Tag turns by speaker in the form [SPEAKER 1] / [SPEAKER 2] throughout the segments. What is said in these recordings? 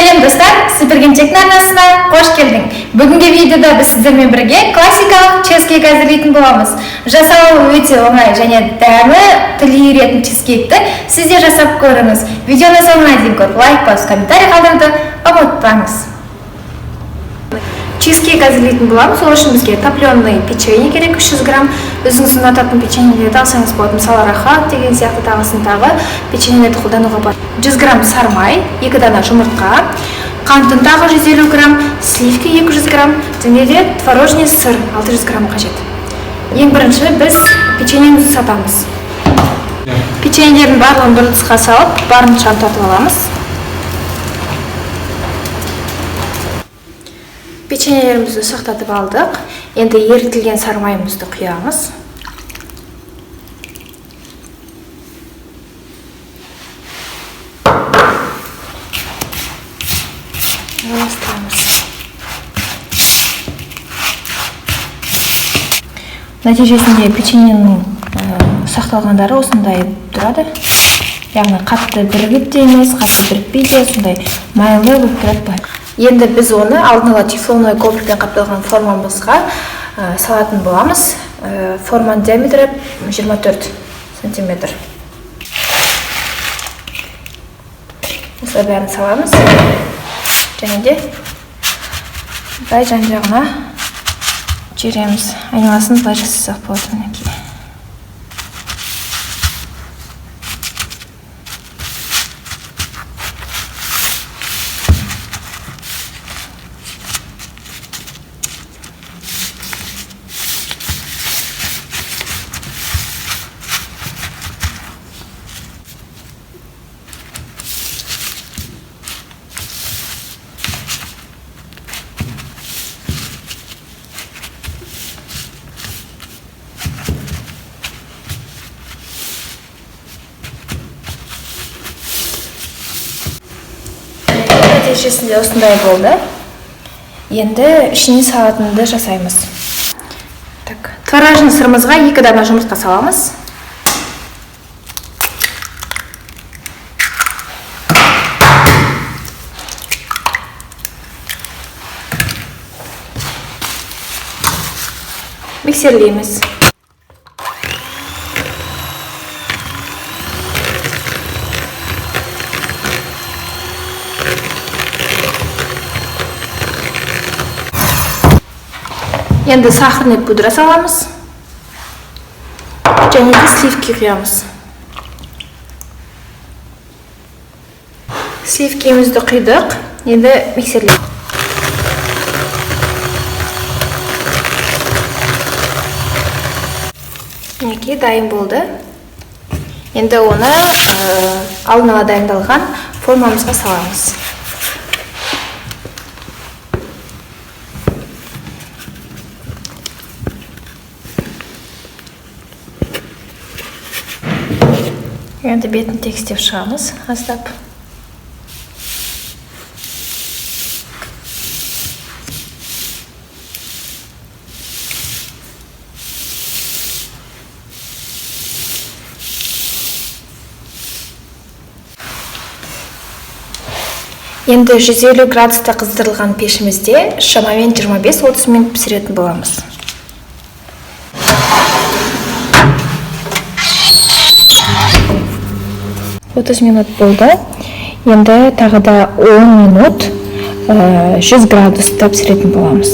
[SPEAKER 1] Сәлем, достар! Супергенчектің арнасына қош келдің! Бүгінгі видеода біз сіздермен бірге классикалық чизкейк әзірлейтін боламыз. Жасалуы өте оңай және дәмі тіл үйіретін чизкейкті сіз де жасап көріңіз. Видеоны соңына дейін көріп, лайк басып, комментарий қалдыруды ұмытпаңыз. Чизкейк әзірлейтін боламыз. Ол үшін бізге топленый печенье керек, 300 грамм. Өзіңіз ұнататын печеньелерді алсаңыз болады. Мысалы, рахат деген сияқты тағысын тағы печеньелерді қолдануға болады. 100 грамм сармай, 2 дана жұмыртқа, қант ұнтағы 150 грамм, сливки 200 грамм, және де творожный сыр 600 грамм қажет. Ең бірінші біз печеньемізді сатамыз. Печеньелердің барлығын бір ыдысқа салып, барынша ұнтатып аламыз. Печеньелерімізді ұсақтатып алдық. Енді ерітілген сармайымызды құямыз. Араластырамыз. Нәтижесінде печеньенің ұсақталғандары осындай тұрады. Яғни қатты бірігіп те емес, қатты бірікпей де, сондай майлы болып тұрады былай. Енді біз оны алдын ала тефлоновый коврикпен қапталған формамызға салатын боламыз. Форманың диаметрі 24 сантиметр. Осылай бәрін саламыз. Және де былай жан-жағына жібереміз. Айналасын былай жасасақ болады мінекей. Нәтижесінде осындай болды. Енді ішіне салатынды жасаймыз. Так, творожный сырымызға 2 дана жұмыртқа саламыз. Миксерлейміз. Енді сахарный пудра саламыз. Және де сливки құямыз. Сливкемізді құйдық. Енді миксерлейміз. Мінекей, дайын болды. Енді оны алдын ала дайындалған формамызға саламыз. Енді бетін тегістеп шығамыз аздап. Енді 150 градуста қыздырылған пешімізде шамамен 25-30 минут пісіретін боламыз. 30 минут болды. Енді тағы да 10 минут 100 градуста пісіретін боламыз.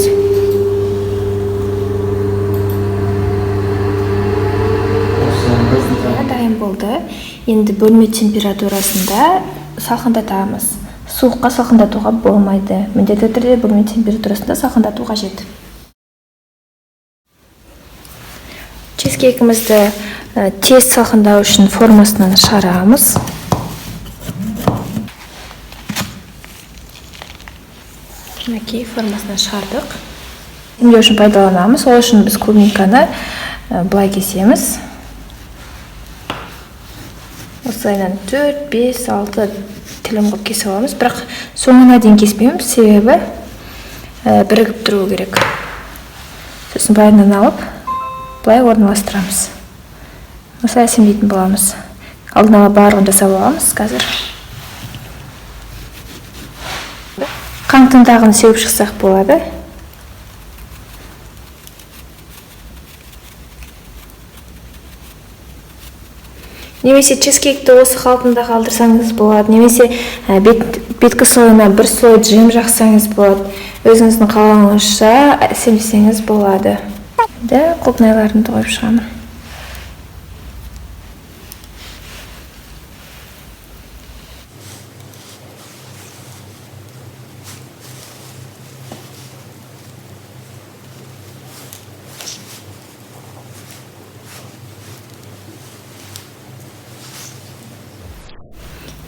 [SPEAKER 1] Дайын болды. Енді бөлме температурасында салқындатамыз. Суыққа салқындатуға болмайды. Міндетті түрде бөлме температурасында салқындату қажет. Чизкейкімізді тез салқындау үшін формасынан шығарамыз. Мінекей, формасынан шығардық. Емдеу үшін пайдаланамыз. Ол үшін біз клубниканы былай кесеміз. Осылайынан 4, 5, 6 тілім қылып кесіп аламыз. Бірақ соңына дейін кеспейміз, себебі бірігіп тұру керек. Сосын былайынан алып, былай орналастырамыз. Осылай әсемдейтін боламыз. Алдын ала барлығын жасап аламыз қазір. Қанттың дағын сеуіп шықсақ болады. Немесе чизкейкті осы қалпында қалдырсаңыз болады, немесе беткі слойына бір слой джем жақсаңыз болады. Өзіңіздің қалауыңызша әсемдесеңіз болады. Енді құлпынайларымды қойып шығамын.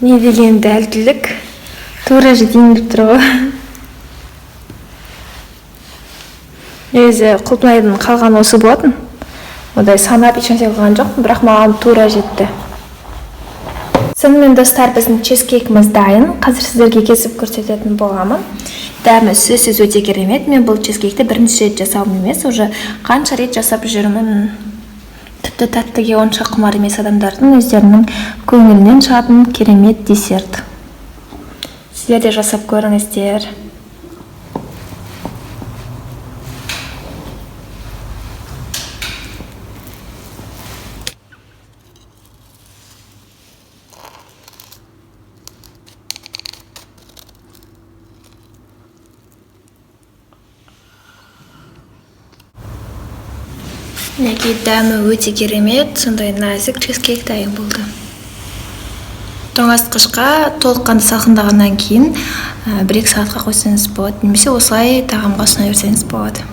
[SPEAKER 1] Не деген дәлділік, тура жетейін деп тұр ғой. Негізі құлпынайдың қалғаны осы болатын. Ондай санап ешнәрсе қылған жоқпын, бірақ маған тура жетті. Сонымен достар, біздің чизкейкіміз дайын. Қазір сіздерге кесіп көрсететін боламын. Дәмі сөзсіз өте керемет. Мен бұл чизкейкті бірінші рет жасауым емес, уже қанша рет жасап жүрмін. Тіпті тәттіге онша құмар емес адамдардың өздерінің көңілінен шығатын керемет десерт. Сіздер де жасап көріңіздер. Мінекей, дәмі өте керемет, сондай нәзік чизкейк дайын болды. Тоңазытқышқа толыққанды салқындағаннан кейін 1-2 сағатқа қойсаңыз болады, немесе осылай тағамға ұсына берсеңіз болады.